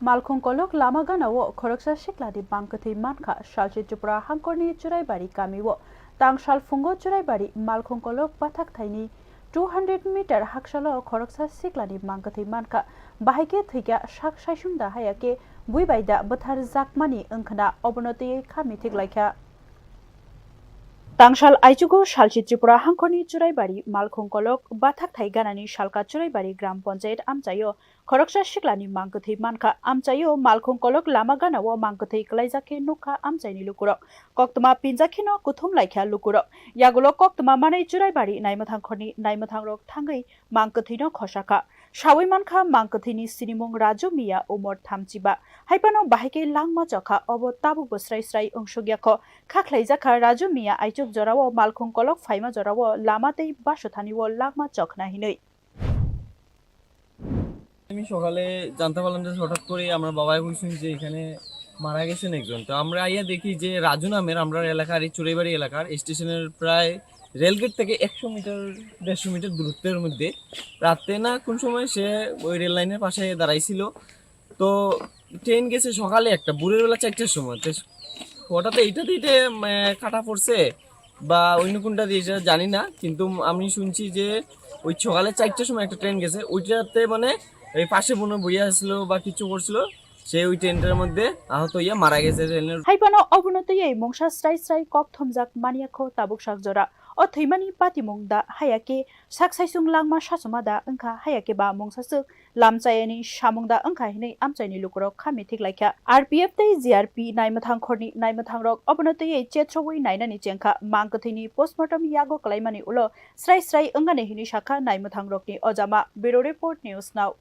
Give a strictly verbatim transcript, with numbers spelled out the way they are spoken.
Malkhung kolok lama gana o khoroksa sikla ni mang kwthwi mankha. Salchi Tripura hangkor ni Churaibari kami o tang sal phungo Churaibari Malkhung kolok bathak thai ni two hundred meter haksalo khoroksa sikla ni mang kwthwi mankha. Bahai khe thwikha sak saisung da haya khe bui bai da bwthar jakmani wngkhna obono twiwi kha mithik laikha. Tangsal aichugo salchi Tripura hangkor ni Churaibari Malkhung kolok bathak thai gana ni salka Churaibari gram panchayat amchai o khoroksa sikla ni mang kwthwi mankha. Amchai o Malkhung kolok lama gana o mang kwthwi kwlaijak khe nukha amchai ni lukurok. Koktwma pinjak kheno kuthum laikha lukurok. Yagulo koktwma manwi Churaibari naimwthang khorni naimwthang rok thangwi mang kwthwi no khosakha. Sawi mankha mang kwthwi ni sinimung Raju Miya, umor thamchi ba. Haipano bahai khe langma chokha, obo tabuk bo srai srai wngsukya kho. Kha khlaijakha Raju Miya aichuk jora o Malkhung kolok phaima jora o lama tei basothani o langma chokna hinwi. আমি সকালে জানতে পারলাম যে হঠাৎ করে আমার বাবাই বলছেন যে এখানে মারা গেছেন একজন। তো আমরা আইয়া দেখি যে রাজু নামের, আমরা এলাকার, এই চুড়াইবাড়ি এলাকার স্টেশনের প্রায় রেলগেট থেকে একশো মিটার, দেড়শো মিটার দূরত্বের মধ্যে রাতে না কোন সময় সে ওই রেল লাইনের পাশে দাঁড়াইছিল। তো ট্রেন গেছে সকালে একটা, ভোরের বেলা চারটার সময়। তো হঠাৎ এইটাতে এটা, মানে, কাটা পড়ছে বা অন্য কোনটা দিয়ে, এটা জানি না, কিন্তু আমি শুনছি যে ওই সকালে চারটার সময় একটা ট্রেন গেছে, ওইটাতে, মানে, এই পাশে মনে হয় বইয়া আসছিল বা কিছু করছিল, সে ওই ট্রেনটার মধ্যে আহত হইয়া মারা গেছে ট্রেনের। Haibano obono twiwi mungsa srai srai kok thumjak manya kho tabuk sak jora. O thwimani patimung da haya khe sak saisung langma sachoma da wngkha, haya khe ba mungsa swk lamchayani samung da wngkha hinwi amchaini lukurok kha mithik laikha. R P F tei G R P naimwthang khorni naimwthangrok obono twiwi chethrogwi nainani chengkha, mang kwthwini postmortem yago kwlaimani ulo srai srai wngani hinwi sakha naimwthangrokni ojama. Bureau Report, News Now.